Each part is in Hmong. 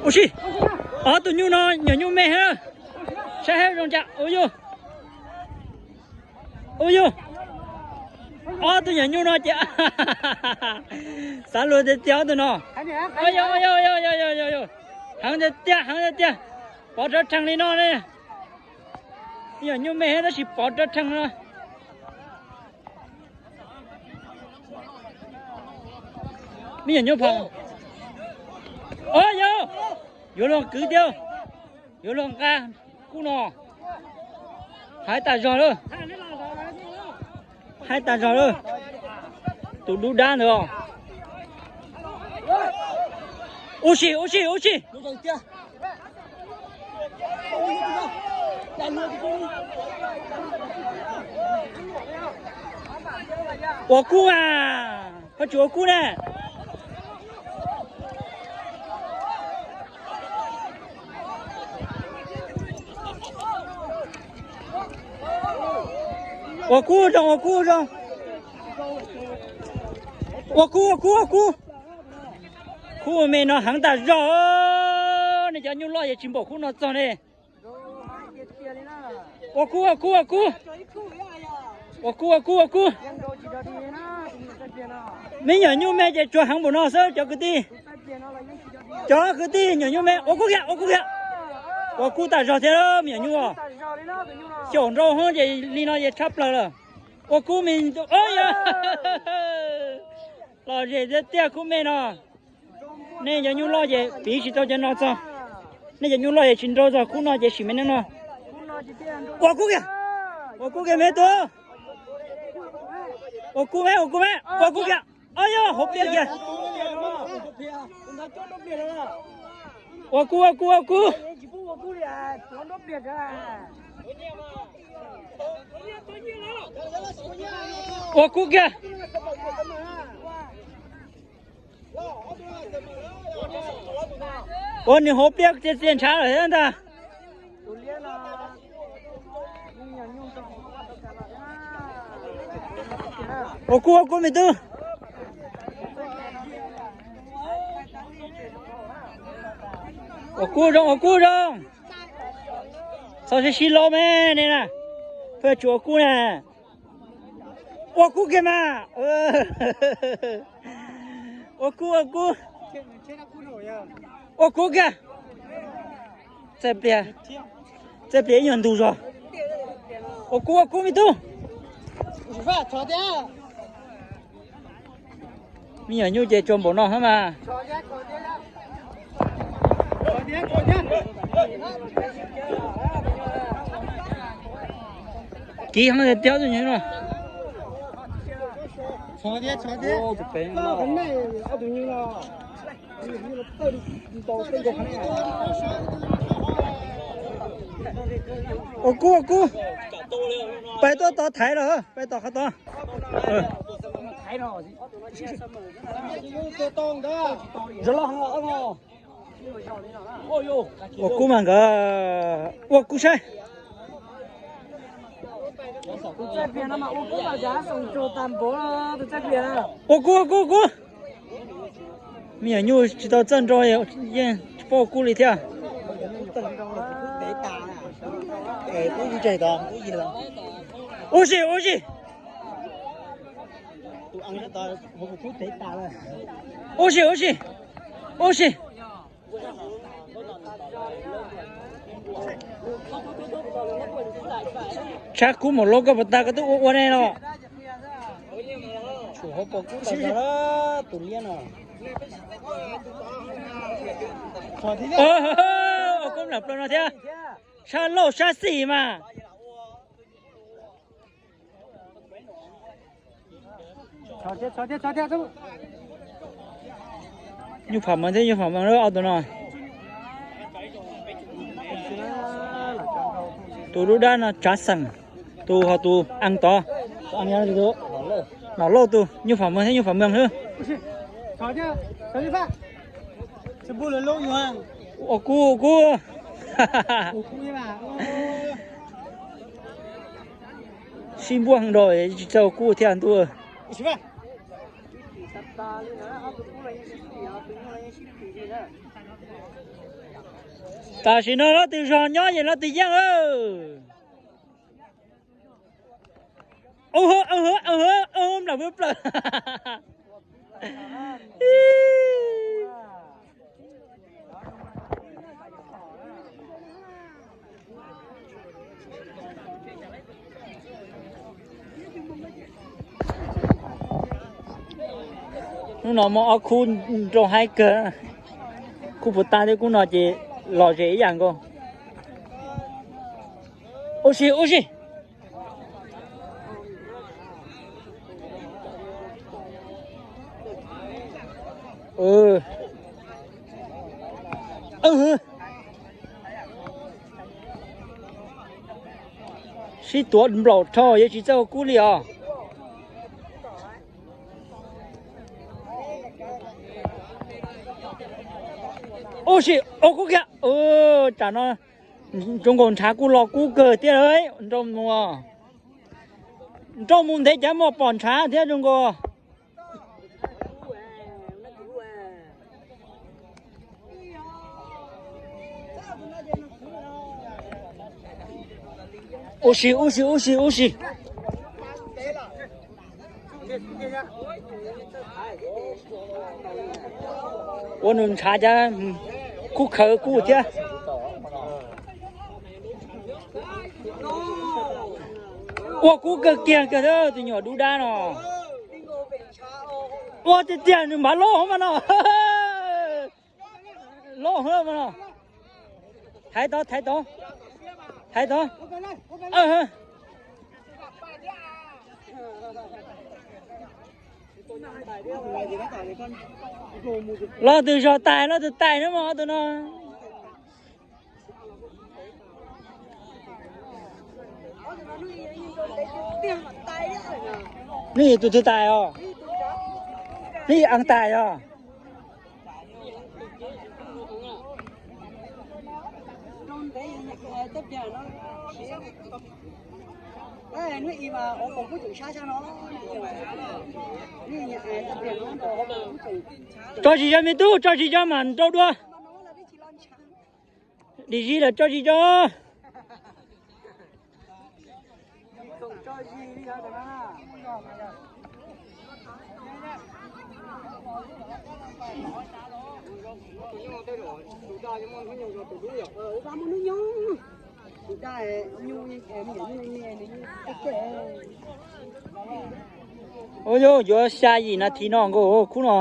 Ua si, ob tug nyuj no nyuam nyuj me heev. Saib zoo cas. Ua yug, ua yug, ob tug nyuam nyuj no ces xav luag tiag tiag ob tug no. Heev tiag tiag, heev tiag tiag. Pov rov rhees li no ne. Nyuam nyuj me tab sis pov rov rhees no. Me nyuam nyuj pha. Ov yog, yuav luag kwv thiab, yuav luag nqa kub no. Haib tas zog lawm, haib tas zog lawm. Tus dub dab ntawd os. Ua si, ua si, ua si. Ua kub mas, koj tsis ua kub ne. Ua kub zoo, ua kub zoo. Ua kub, ua kub, ua kub. Kub me no heev tas zog. Nej cov nyuj loj yeej tsis npaum kub no txog ne. Ua kub, ua kub, ua kub. Ua kub, ua kub, ua kub. Me nyuam nyuj me ces tsuas heev npaum no xwb cov kwv tij. Cov kwv tij, nyuam nyuj me, ua kub kiag, ua kub kiag. Ua kub tas zog thiab me nyuam nyuj. Xyaum nrau hov ces li no ces tshab plaws lawm. Ua kub me, yog lom zem tiag tiag kub me no. Nej cov nyuj loj ces piv tsis tau cov no txog. Nej cov nyuj loj ces tsis nrau txog kub no ces sim me neej no. Ua kub kiag, ua kub kiag me tub. Ua kub me, ua kub me, ua kub kiag. Ob yog hauv pliaj kiag. Ua kub, ua kub, ua kub. Ua kub kiag. Ua nws hauv pliaj txia txia ntshav lawm thiab ntag. Ua kub, ua kub me tub. Ua kub zoo, ua kub zoo. Txhob sib sib laub me ne na. Pheej tsis ua kub na. Ua kub kiag mas. Ua kub, ua kub. Ua kub kiag. Txaij pliag, txaij pliag ib nyuag ntug zog. Ua kub, ua kub me tub. Me nyuam nyuj ces tsuas npaum no hab mas. Kiv hov tiag tiag tus nyuj no. Ua kub, ua kub. Pais tuaj tod thaiv lawm, pais tom qhov tod. Ua kub mas nkawd ua kub saib. Ua kub, ua kub, ua kub. Me nyuam nyuj tsis tau txawj nrau, yeej tsis paub ua kub li thiab. Ua si, ua si. Ua si, ua si, ua si. Tshab kub mus lub koj puas tas koj twb ua ua ne los. Tshuav hauv paus kub tas zog tus liab no. Ua kub nram plaws no thiab. Sab laug sab xis mas. Nyuj pham meej thiab nyuj pham meej lawm ob tug no. Tus dub dab no tsav xeem, tus ho tus ees tod. Nom lauj tus nyuj pham meej thiab nyuj pham meej xwb. Ua kub, ua kub. Sib npuaj heev nrau tsis txawj ua kub thiab ntuj. Ua kub, ua kub, ua kub. Tam sim no leej twg zog nyob ces leej twg yeej. Nplam plaws plaws. Hnub no muaj ob khub nrau haib kawg. Khub puas tag thiab khub no ces lom zem ib yam nkaus. Ua si ua si. Sib tuav nplaum dhau yuav tsis txawj ua kub li os. Ua si, ua kub kiag. Tsam no zoo nkaus ntshav kuj los kub kawg thiab. Nrau mus, nrau mus ntev cas muaj pom ntshav thiab zoo nkaus. Ua si ua si ua si ua si. Ua nws ntshav cas kub khawv kub thiab. Ua kub kawg kiag kawg thiab tus nyuam dub dab no. Ua tiag tiag nws npaj loj mas no. Loj mas no. Thaiv tod, thaiv tod, thaiv tod. Leej twg zog tais leej twg tais na mas tus no. Neb yog tus twg tais os? Neb yog eev tais os? Tso zis zog me tub, tso zis zog mam nrau dua. Dim zis lawm tso zis zog. Ua yuav xya yim nas this no nkaus khub no.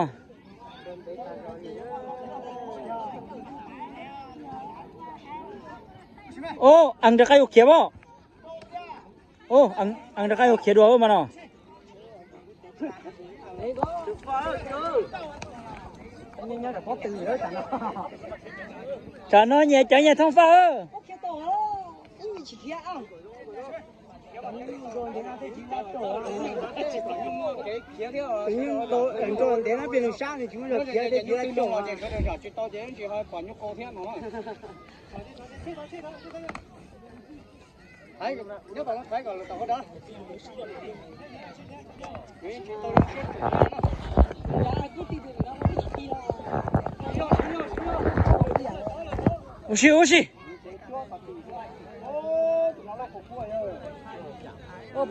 Eev rov qab yuav khiav as. Eev rov qab yuav khiav dua mas no. Tsam no nyias cov nyias thooj faj. Ua si ua si. Nrau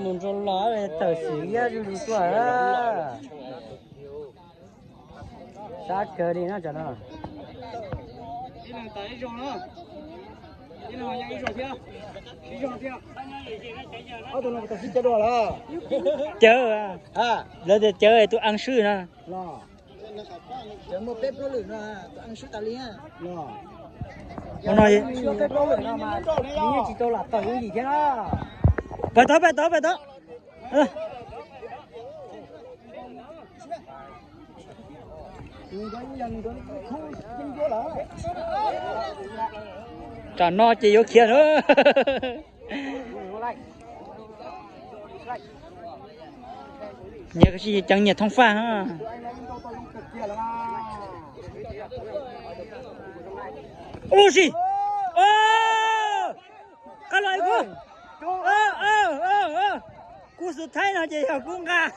mus nrau los tawm xwm liab zuj zus tuaj. Sab kawg li no tsam no. Cawv, lawv tias cawv tus eev swb na. Ua no, tsis tau lam tawm ib yim thiab na. Pais tod, pais tod, pais tod. Tsam no ces yuav khiav na. Nyias tsis ceev nyias thooj faj. Ua si. Qab los ib khub. Xub thaib no ces yog kub nqaj.